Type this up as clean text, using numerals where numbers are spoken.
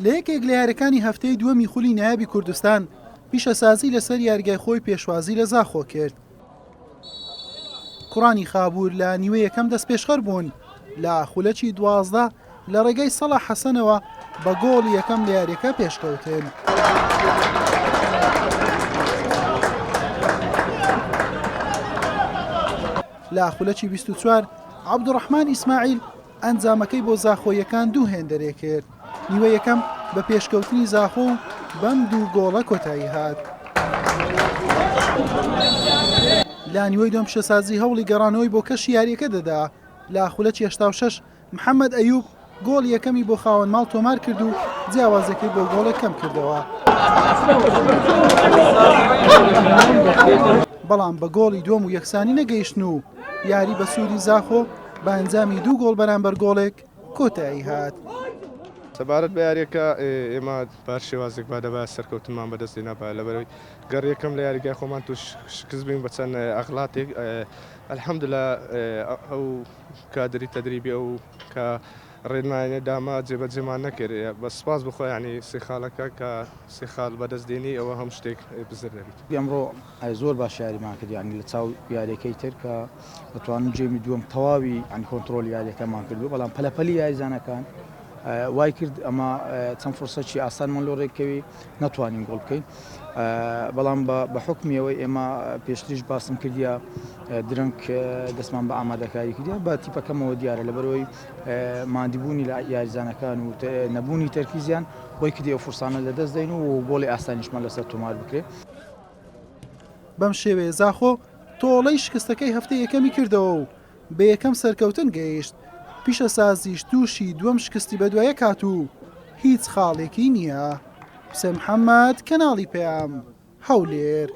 لە یەکێک لە یاریەکانی هەفتەی دووەمی خولی نایابی کوردستان، پیشەسازی لەسەر یاریگای خۆی پێشوازی لە زاخۆ کرد. کوڕانی خابوور لە نیوەی یەکەم دەستپێشخەر بوون، لە خولەکی 12 لە ڕێگەی سەڵاح حەسەنەوە بە گۆڵی یەکەم لە یاریەکە پێشکەوتن. لە خولەکی 24 عەبدوڕەحمان ئیسماعیل ئەنجامەکەی بۆ زاخۆییەکان دوو هێندە رێکرد، نیوەی یەکەم بە پێشکەوتنی زاخۆ و بەم دوو گۆڵە کۆتایی هات. لە نیوەی دووەم پیشەسازی هەوڵی گەڕانەوەی بۆ کەشی یارییەکە دەدا، لە خولەکی 86 محەمەد ئەیوب گۆڵی یەکەمی بۆ خاوەن ماڵ تۆمار کرد و جیاوازیەکەی بۆ گۆڵێک کەم کردەوە. بەڵام بە گۆڵی دووەم و یەکسانی نەگەیشتن و یاری بە سوودی زاخۆ بە ئەنجامی دوو گۆڵ بەرامبەر گۆڵێک کۆتایی هات. سەبارەت بە یارییەکە ئێمە بە هەر شێوازێک با دەبایە سەرکەوتنمان بەدەست هێنابایە لەبەرئەوەی گەڕ یەکەم لە یاریگای خۆمان تووش شکست بووین بە چەند ئەغڵاتێک الحمدللە ئەو کادری تەدریبی ئەو کە ڕێنمایانە داما جێبەجێمان نەکرد بەس سوپاس بۆ خوا یانی سێ خاڵەکە کە سێ خاڵ بەدەست دێنی ئەوە هەموو شتێک بزر دەبیت. ئەمڕۆ زۆر باش یاریمان کرد یانی لە چاو یاریەکەی تر کە دەتوانم game ی دووەم تەواوی یانی کۆنترۆلی یاریەکەمان کردو بەڵام پەلەپەلی یاریزانەکان وای کرد ئەمە چەند فرسەکی ئاسانمان لۆ ڕێککەوی نەتوانین گۆڵ بکەین بەڵام بە حکمی ئەوەی ئێمە پێشتریش باسم کردیا درەنگ دەستمان بە ئامادەکاری کردیا بە تیپەکەمەوە دیارە لەبەرەوەی مادیبوونی لە یاریزانەکان و نەبوونی تەرکیزیان وای کردی ئەو فرسانە لەدەست دەین و گۆڵی ئاسانیشمان لەسەر تۆمار بکرێت. بەم شێوەیە زاخۆ تۆڵەی شکستەکەی هەفتەی یەکەمی کردەوە و بە یەکەم سەرکەوتن گەیشت، پیشەسازیش تووشی دووەم شکستی بەدوایەک هات و هیچ خاڵێکی نییە. حوسێن محەمەد، کەناڵی پەیام، هەولێر.